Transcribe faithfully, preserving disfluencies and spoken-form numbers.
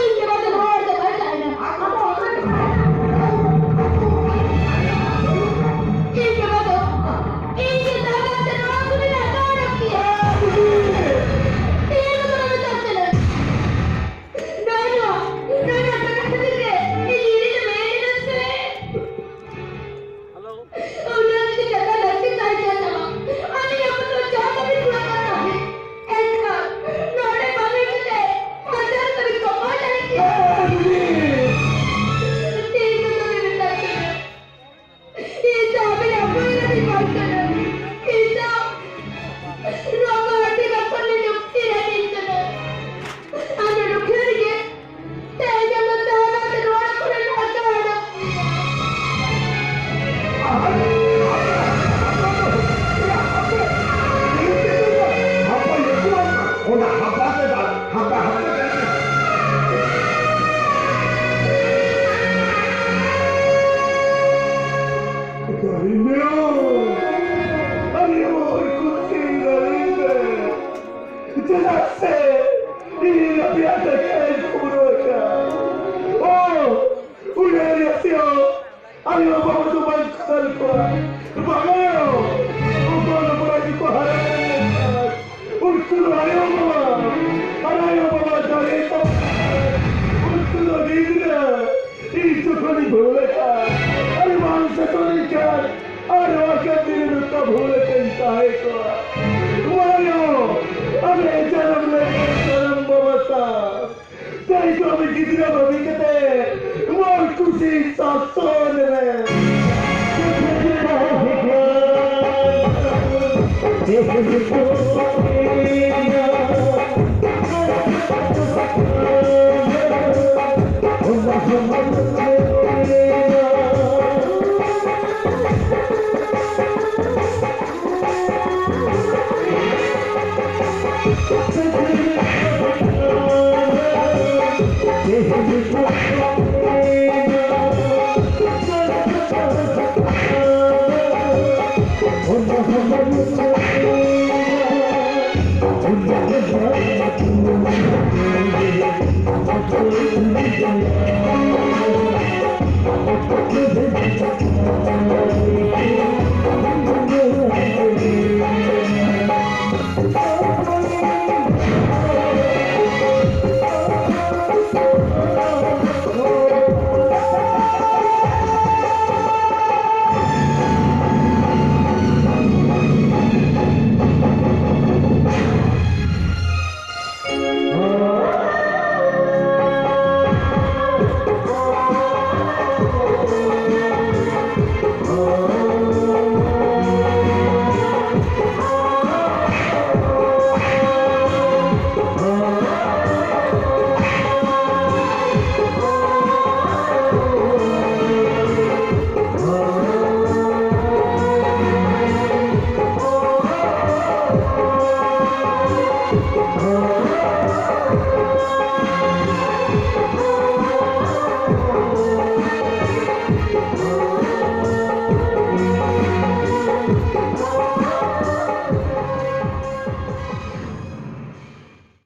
ᱤᱧ ᱵᱟᱵᱟ ᱫᱚ ᱱᱚᱣᱟ ᱚᱲᱟᱜ ᱫᱚ ᱵᱟᱭ ᱛᱟᱦᱮᱱᱟ᱾ ᱟᱫᱚ ᱚᱱᱟ ᱜᱮ ᱤᱧ ᱵᱟᱵᱟ ᱫᱚ, ᱤᱧ ᱜᱮ ᱫᱟᱫᱟ ᱛᱮ ᱱᱚᱣᱟ ᱠᱚᱨᱮ ᱦᱟᱛᱟᱣ ᱚᱰᱚᱠ ᱠᱮᱭᱟ᱾ ᱤᱧ ᱵᱟᱵᱟ ᱫᱚ ᱪᱟᱞᱟᱜ ᱠᱟᱱᱟ᱾ ᱱᱚᱣᱟ, ᱱᱚᱣᱟ ᱴᱟᱠᱟ ᱠᱷᱟᱹᱛᱤᱨ ᱜᱮ ᱤᱧ ᱦᱤᱲᱤᱧ ᱮ ᱢᱮᱱ ᱮᱫᱟ ᱥᱮ? ᱚᱱᱟ ᱡᱩᱫᱤ ᱴᱟᱠᱟ ᱞᱟᱹᱠᱛᱤ ᱢᱟᱭᱟ, ᱟᱞᱮ ᱡᱟᱱᱟᱢ ᱞᱮ ᱡᱟᱱᱟᱢ ᱵᱟᱵᱟ ᱥᱟᱶ᱾ ᱛᱮᱦᱮᱧ ᱫᱚ ᱟᱞᱮ ᱜᱤᱫᱽᱨᱟᱹ ᱵᱟᱹᱜᱤ ᱠᱟᱛᱮ ᱢᱟᱨ ᱠᱩᱥᱤ ᱥᱟᱥᱚᱱ ᱨᱮ᱾